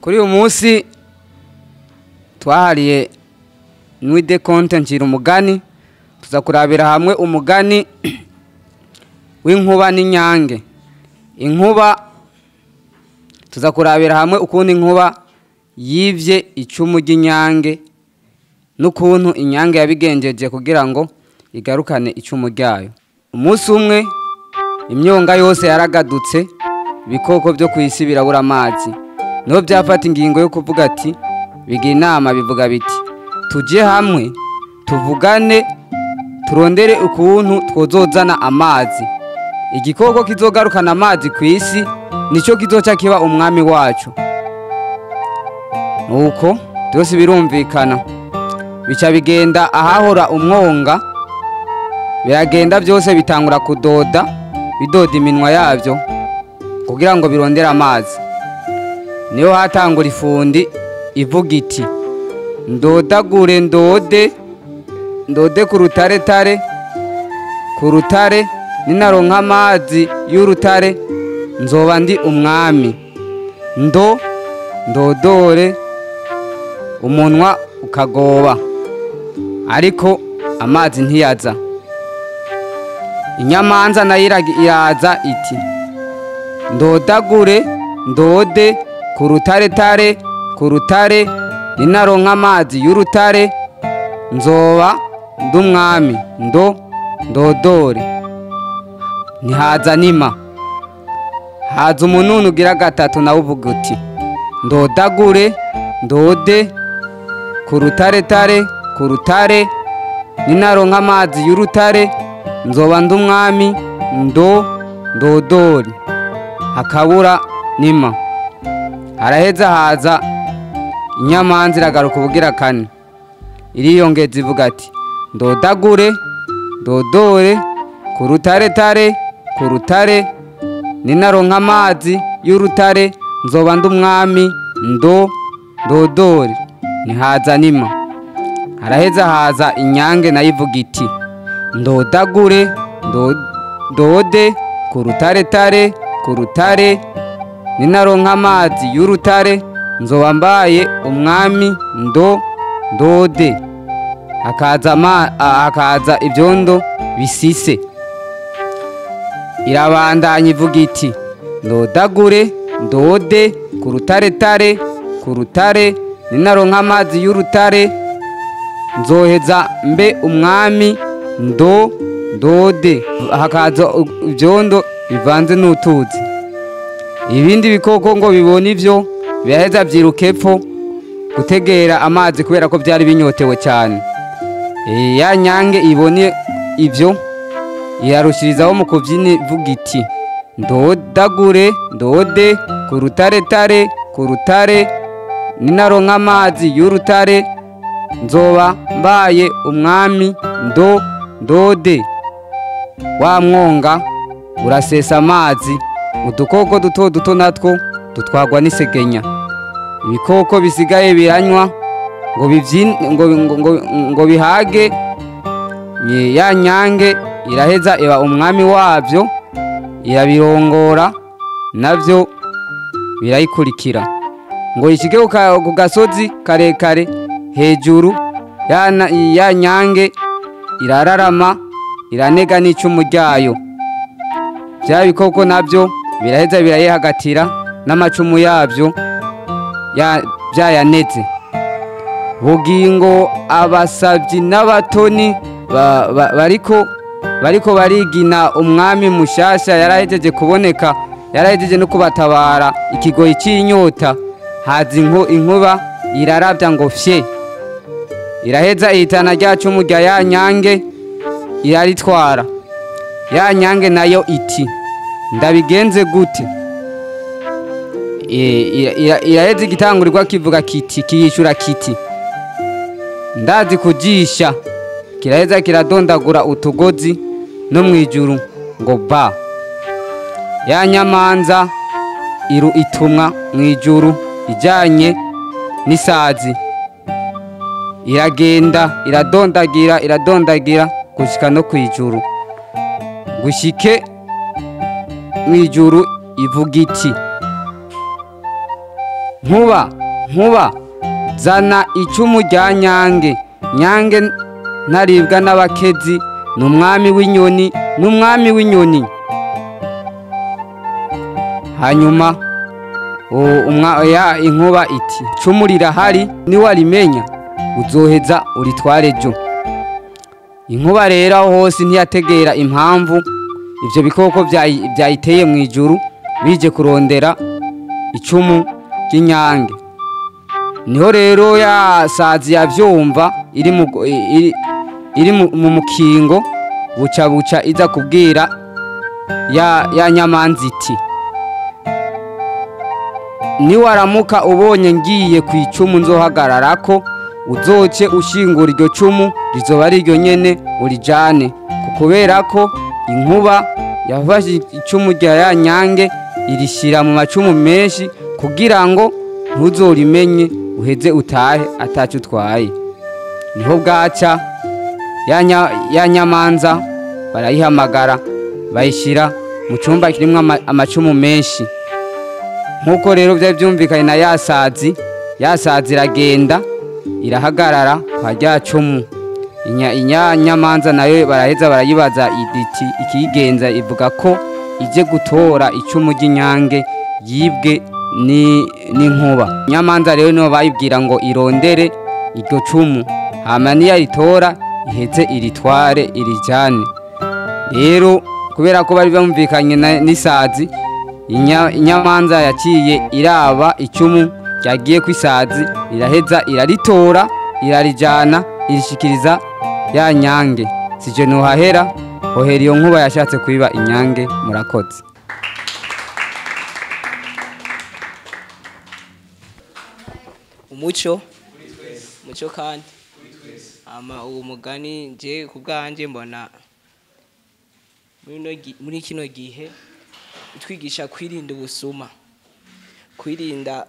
Kuri uyu munsi twahariye Nuit de Conte ncira umugani, tuza kurabira hamwe umugani w'inkuba n'inyange. Inkuba tuza kurabira hamwe ukuntu inkuba yivye icumu ry'inyange n'ukuntu inyange yabigenjeje kugira ngo igarukane icumu ryayo. Umunsi umwe imyonga yose yaragadutse, ibikoko byo ku isi birabura amazi. Niho byafata ingingo yo kuvuga ati, bigira inama bivuga biti, tujye hamwe tuvugane turondere ukuntu twozozana amazi. Igikoko kizogarukana amazi ku isi nicyo kizoca kiba umwami wacu. Nuko byose birumvikana, bica bigenda ahahora umwonga, biragenda byose bitangura kudoda, bidoda iminwa yabyo kugira ngo birondere amazi. Niho hatangura ifundi ivuga iti, ndodagure ndode, ndode ku rutaretare, ku rutare ninaronka amazi y'urutare nzoba ndi umwami. Ndo ndodore umunwa ukagoba, ariko amazi ntiyaza. Inyamanza nayo iraza iti, ndodagure ndode ku rutaretare, ku rutare ninaronka amazi y'urutare nzoba ndi umwami. Ndo ndodore. Ntihaza nima, haza umununu ugira gatatu nawe uvuga uti, ndodagure ndode ku rutaretare, ku rutare ninaronka amazi y'urutare nzoba ndi umwami. Ndo ndodore. Hakabura nima. Haraheza haza inyamanza iragaruka ubugira kane, iriyongeza ivuga ati, ndodagure ndodore ku rutaretare, ku rutare ninaronka amazi y'urutare nzoba ndi umwami. Ndo ndodore. Ntihaza nima. Haraheza haza inyange nayo ivuga iti, ndodagure ndode ku rutaretare, ku rutare ninaronka amazi y'urutare nzoba mbaye umwami. Ndo ndode. Hakaza ibyondo bisise. Irabandanya ivuga iti, ndodagure ndode ku rutaretare, ku rutare ninaronka amazi y'urutare nzoheza mbe umwami. Ndo ndode. Hakaza ibyondo bivanze n'utuzi. Ibindi bikoko ngo bibone ivyo biraheza byiruka epfo gutegera amazi kubera ko byari binyotewe cyane. Ya nyange ibone ivyo irarushirizaho mu kubyina ivuga iti, ndodagure ndode ku rutaretare, ku rutare ninaronka amazi y'urutare nzoba mbaye umwami. Ndo ndode. Wa mwonga urasesa amazi, udukoko duto duto natwo dutwagwa n'isegenya. Ibikoko bisigaye biranywa ngo bibyine, ngo bihage. Ya nyange iraheza iba umwami wabyo, irabirongora nabyo birayikurikira ngo ishike ku gasozi karekare hejuru. Ya nyange irararama iranega n'icumu ryayo. Bya bikoko nabyo biraheza birayihagatira n'amacumu yabyo byayaneze. Bugingo abasabyi n'abatoni bariko barigina umwami mushasha yarahejeje kuboneka, yarahejeje no kubatabara ikigoyi cy'inyota. Haza inkuba irarabya ngo fye, iraheza ihitana rya cumu rya ya nyange iraritwara. Ya nyange nayo iti, ndabigenze gute? Iraheza igitangurirwa kivuga kiti, kiyishura kiti, ndazi kujisha. Kiraheza kiradondagura utugozi no mwijuru ngo ba. Ya nyamanza iru itumwa mwijuru ijanye n'isazi, iragenda iradondagira iradondagira gushika no kwijuru. Gushike mwijuru ivuga iti, Nkuba, nkuba, zana icumu rya Nyange. Nyange ntaribwa n'abakezi, ni umwami w'inyoni, ni umwami w'inyoni. Hanyuma ya inkuba iti cumu rirahari, niwarimenya uzoheza uritware ejo. Inkuba rero aho hose ntiyategera impamvu ivyo bikoko byayiteye mu ijuru bije kurondera icumu ry'inyange. Niho rero ya sazi yavyumva iri mu mukingo, buca buca iza kubwira ya nyamanza iti niwaramuka ubonye ngiye ku icumu nzohagararako, uzoce ushingura iryo cumu, rizoba ari iryo nyene urijane. Kubera ko inkuba yafashe icumu rya ya nyange irishira mu macumu menshi kugira ngo ntuzorimenye uheze utahe ataco utwaye. Niho bwaca ya nyamanza barayihamagara bayishira mu cumba kirimwo amacumu menshi. Nkuko rero byari byumvikanye na yasazi, yasazi iragenda irahagarara kwa rya cumu. Nyamanza nayo baraheza barayibaza iditi ikigenza, ivuga ko ije gutora icumu ry'inyange yibwe n'inkuba. Nyamanza rero niho bayibwira ngo irondere iryo cumu, hama niyaritora iheze iritware irijane. Rero kubera ko bari bumvikanye n'isazi, inyamanza yaciye iraba icumu ryagiye kw'isazi, iraheza iraritora irarijana irishikiriza ya nyange. Sije nohahera hohera iyo nkuba yashatse kwiba inyange. Murakoze. Umuco muco kandi ama uwo mugani nje kubwanje mbona muri kino gihe twigisha kwirinda ubusuma, kwirinda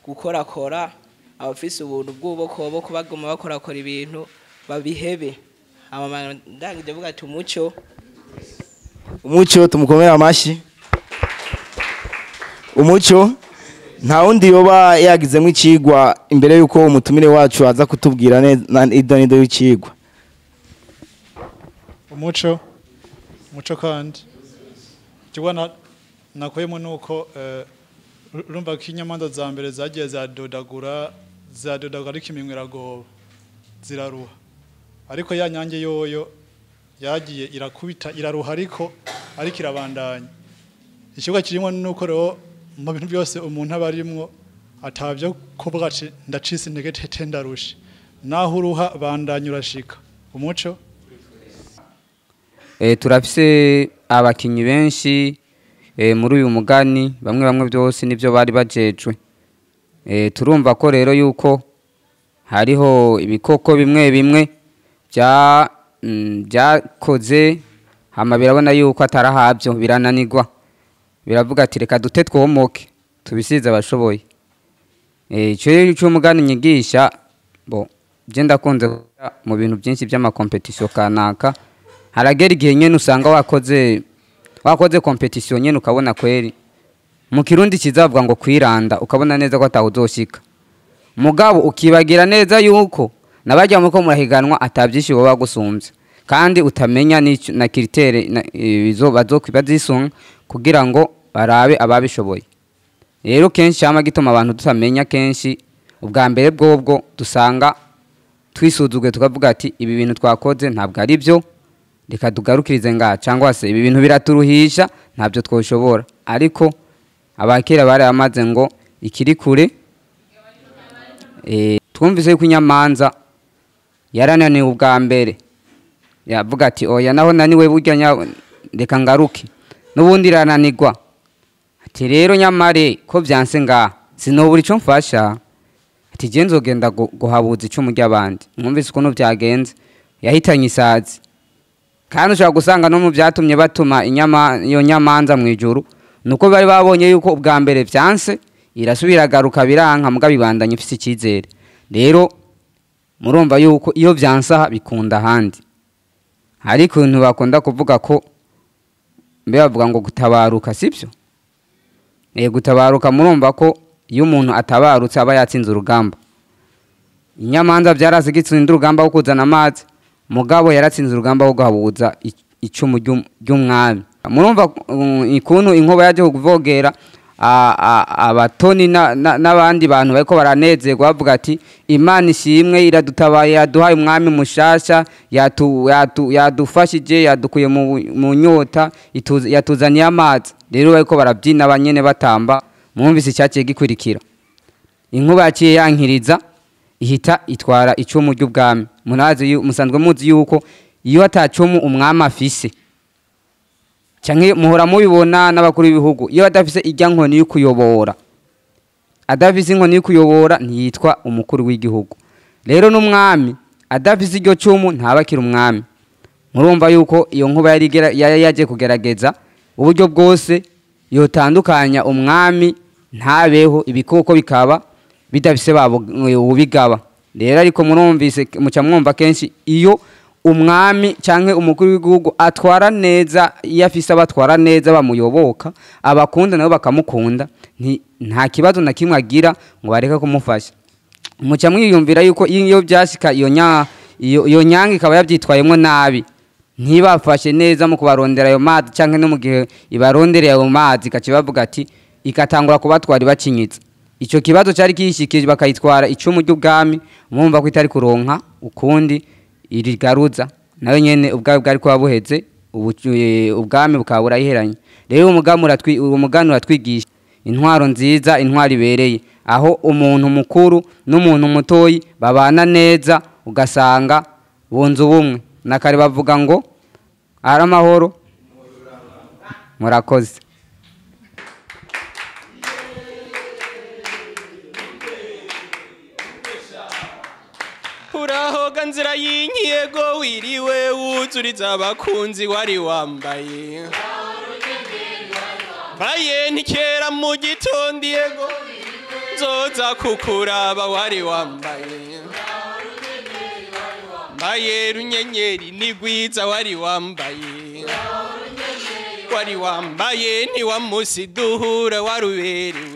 gukorakora abafise ubuntu bw'ubukoboko baguma bakorakora ibintu babihebe. Ama ndangije vuga ati umuco umuco tumukomera amashi. Umuco nta wundi yoba yagizemo icigwa imbere yuko umutumire wacu aza kutubwira neza idonido y'icigwa. Umuco umuco kandi ikigwa nakuyemo nuko urumva ko inyamanza za mbere zagiye zadodagura ariko iminwe iragoba ziraruha, ariko ya nyange yoyo yagiye irakubita iraruha ariko irabandanya. Ikibuga kirimo nuko rero mu bintu byose umuntu aba arimwo atavyo kuvuga ati ndacise intege tete ndarushe, naho uruha bandanya urashika. Umuco turafise abakinyi benshi muri uyu mugani, bamwe bamwe byose nivyo bari bajejwe. Turumva ko rero yuko hariho ibikoko bimwe bimwe byakoze hama birabona yuko atarahabyo birananirwa, biravuga ati reka dute twomoke tubisize abashoboye. Ico cy'umugani nyigisha bo je ndakunze mu bintu byinshi by'amakompetition kanaka, haragera igihe nyene usanga wakoze competition nyene ukabona kweri mu kirundi kizavuga ngo kwiranda, ukabona neza ko atawuzoshika, mugabo ukibagira neza yuko nabajya muko murahiganwa atabyinshi bo bagusumbye, kandi utamenya na critère izo bazokibazisunga kugira ngo barabe ababishoboye. Rero kenshi ama gituma abantu tutamenya, kenshi ubwa mbere bwobwo dusanga twisuzuge tukavuga ati ibi bintu twakoze ntabwo ari byo, reka tugarukirize ngaha, cyangwa se ibi bintu biraturuhisha ntabyo twoshobora. Ariko abakera bari amaze ngo ikiri kure. Twumvise yuko inyamanza yarananiwe ubwa mbere, yavuga ati oya naho naniwe burya reka ngaruke, n'ubundi irananirwa. Ati rero nyamare ko byanse ngaha sinobura ico mfasha, ati je nzogenda guhabuza icumu ry'abandi. Mwumvise ukuntu byagenze, yahitanye isazi. Kandi ushobora gusanga no mu byatumye batuma iyo nyamanza mu ijuru nuko bari babonye yuko ubwa mbere byanse, irasubira garuka biranka muga bibandanye ifise ikizere. Rero murumva yuko iyo byansaha bikunda handi. Ariko ibintu bakunda kuvuga ko mbe bavuga ngo gutabaruka, sibyo? Gutabaruka murumva ko Iyo umuntu atabarutse aba yatsinze urugamba. Inyamanza byarase gitsinda urugamba wo kuzana amazi, mugabo yaratsinze urugamba wo guhabuza icumu ry'umwami. Murumva ikuntu inkuba yaje kuvogera abatoni n'abandi bantu bariko baranezerwa bavuga ati Imana ishimwe iradutabaye, yaduhaye umwami mushasha, yadufashije, yadukuye mu nyota, yatuzaniye amazi. Rero bariko barabyina abanyene batamba. Mwumvise icyaciye gikurikira, inkuba yaciye yankiriza ihita itwara icumu ry'ubwami. Munazi musanzwe muzi yuko iyo atacumu umwami afise, canke muhora mubibona n'abakuru b'ibihugu, iyo adafise irya nkoni yo kuyobora, adafise inkoni yo kuyobora ntiyitwa umukuru w'igihugu. Rero n'umwami adafise iryo cumu ntabakira umwami. Murumva yuko iyo nkuba yari yaje kugerageza uburyo bwose yotandukanya umwami ntabeho, ibikoko bikaba bidafise babo ubigaba. Rero ariko murumvise muca mwumva kenshi iyo umwami canke umukuru w'igihugu atwara neza, iyo afise abatwara neza bamuyoboka, abakunda nabo bakamukunda, nta kibazo na kimwe agira ngo bareke kumufasha. Muca mwiyumvira yuko iyo byashika iyo nyange ikaba yabyitwayemwo nabi, ntibafashe neza mu kubarondera ayo mazi, canke no mu gihe ibarondereye ayo mazi igaca bavuga ati ikatangura kubatwara ibacinyitse. Ico kibazo cari kishikije bakayitwara icumu ry'ubwami, murumva ko itari kuronka ukundi irigaruza, nayo nyene ubwami bwari kuba buheze, ubwami bukaba burayiheranye. Rero umugani uratwigisha intwaro nziza, intwaro ibereye, aho umuntu mukuru n'umuntu mutoyi babana neza, ugasanga bunze ubumwe. Na kare bavuga ngo ari amahoro. Murakoze. Urahoga nzira y'inkiyego wiriwe wuzuriza abakunzi wari wambaye baye ntikera mu gitondo yego nzoza kukuraba wari wambaye mbaye runyenyeri ni rwiza wari wambaye wari wambaye ni wa musi duhura waruberewe.